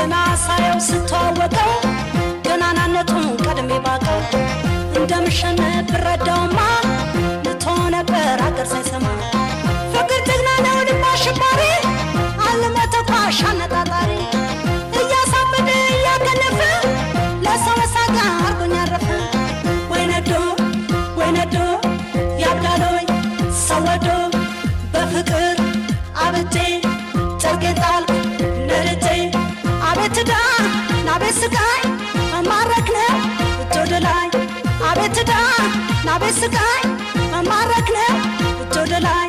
ገና ሳየው ስተዋወቀው ገናናነቱን ቀድሜ ባቀው እንደምሸነፍ ብረዳውማ ልቶ ነበር አገር ሳይሰማ። ፍቅር ጀግና ነው ልብ አሸባሪ፣ አልሞ ተኳሽ አነጣጣሪ፣ እያሳበደ እያከነፈ ለሰው መሳቂያ አርጎኝ አረፈ። ወይ ነዶ ወይ ነዶ ያብዳሎኝ ሰው ወዶ፣ በፍቅር አብጬ ጨርቄን ጣልኩ ነድጄ። አቤት ዕዳ ናቤት ስቃይ መማረክ ነው እጅ ወደ ላይ። አቤት ዕዳ ናቤት ስቃይ መማረክ ነው እጅ ወደ ላይ።